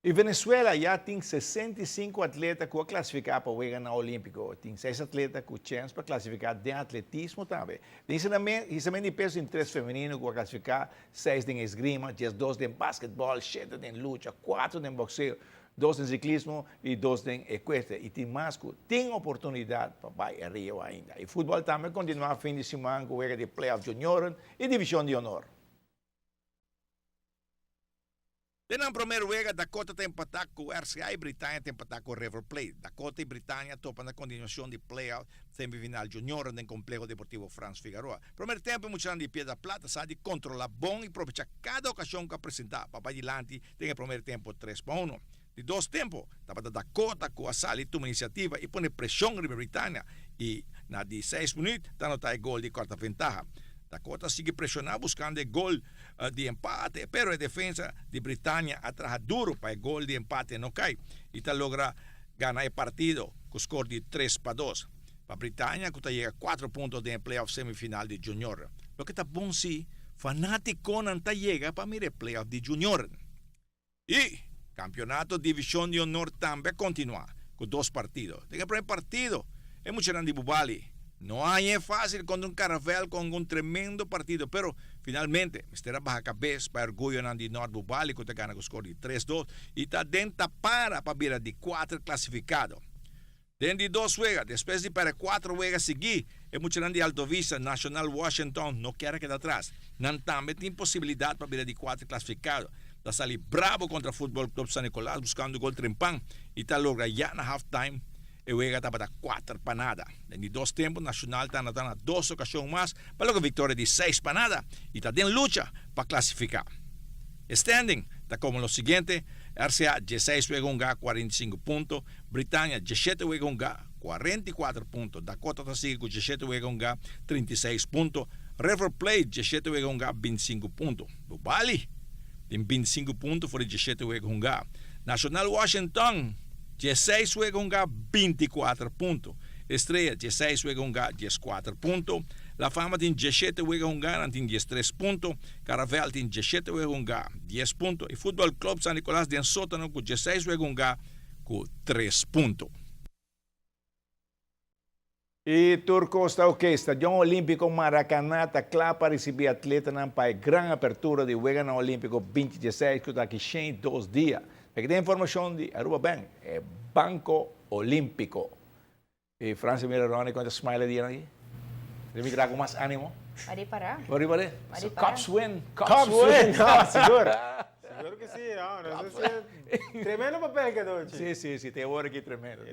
Y Venezuela ya tin 65 atleta cu a clasifica pa Weganan Olimpico. Tin 6 atleta cu chens pa clasifica den atletismo tambe. Den hisamento di peso tin 3 femenino cu a clasifica, 6 den esgrima, 12 den basketball, 7 den lucha, 4 den boxeo, 2 den ciclismo y 2 den ecuestre. Y tin mas cu tin oportunidad pa bay Rio ainda. Y futbol tambe continua fin di siman cu wega di playoff junioren y division di honor. Den nan promer wega Dakota ta empatá ku RCA i Britannia ta empatá ku River Plate. Dakota i Britannia topa na kontinuashon di playoff semifinal junioren den Kompleho Deportivo Frans Figaroa. Promer tempu e muchanan di Piedra Plata sa di kontrolá bon i probechá kada okashon ku a presentá pa bai dilanti den e promer tempu 3 pa 1. Di dos tempu tabata Dakota ku a sali tuma inisiativa i pone preshon riba Britannia i na di 6 minüt ta anotá e gol di kòrta ventaha. Dakota a sigui preshoná buskando e gol di empate, pero e defensa di Britannia a traha duro pa e gol di empate no kai i ta logra gana e partido ku skor di 3 pa 2. Pa Britannia ku ta yega 4 punto den e playoff semifinal di junior. Loke ta bon si fanátikonan ta yega pa mira e playoff di junior. I kampeonato Divishon di Honor tambe a kontinuá ku dos partido. Den e promé partido, e muchanan di Bubali no a haña fásil kontra un Caravel ku un tremendo partido, pero finalmente mester a baha kabes pa orguyonan di North Bubali ku ta gana ku skor di 3-2 i ta den tapara pa bira di 4 klasifikado. Den di dos wega, despues di pèrdè 4 wega siguí, e muchanan di Alto Vista, Nacional Washington, no ke keda atras. Nan tambe tin posibilidat pa bira di 4 klasifikado. Ta sali bravo kontra Football Club San Nicolas buskando gol trempan i ta logra ya na halftime e wega tabata 4 pa 0. Den di dos tempu, Nacional ta na dos okashon mas pa logra viktoria di 6 pa 0 i ta den lucha pa klasifiká. Standing ta komo lo siguiente: RCA 16 wega hungá, 45 punto, Britannia 17 wega hungá, 44 punto, Dakota ta sigui ku 17 wega hungá, 36 punto, River Plate 17 wega hungá, 25 punto, Bubali tin 25 punto for di 17 wega hungá, Nacional Washington 16 wega hungá, 24 punto, Estrella 16 wega hungá, 14 punto, La Fama tin 17 wega hungá, tin 13 punto, Caravel tin 17 wega hungá, 10 punto i Football Club San Nicolas den sótano ku 16 wega hungá ku 3 punto. I tur kos ta ok. Stadion Olímpiko Maracanã ta kla pa risibí atletanan pa e gran apertura di Weganan Olímpiko 2016 ku ta aki 102 dia. Aki tin informashon di Aruba Bank, e Banko Olímpiko. I Francia mira Ronnie ku ta smile dia aki. Debe ku mas ánimo. Pare para. Pare para. So, Cups win. Cups, Cups win. No, sigur. Sigur ku si. No, no, tremendo papel ku Si, tin awor aki tremendo.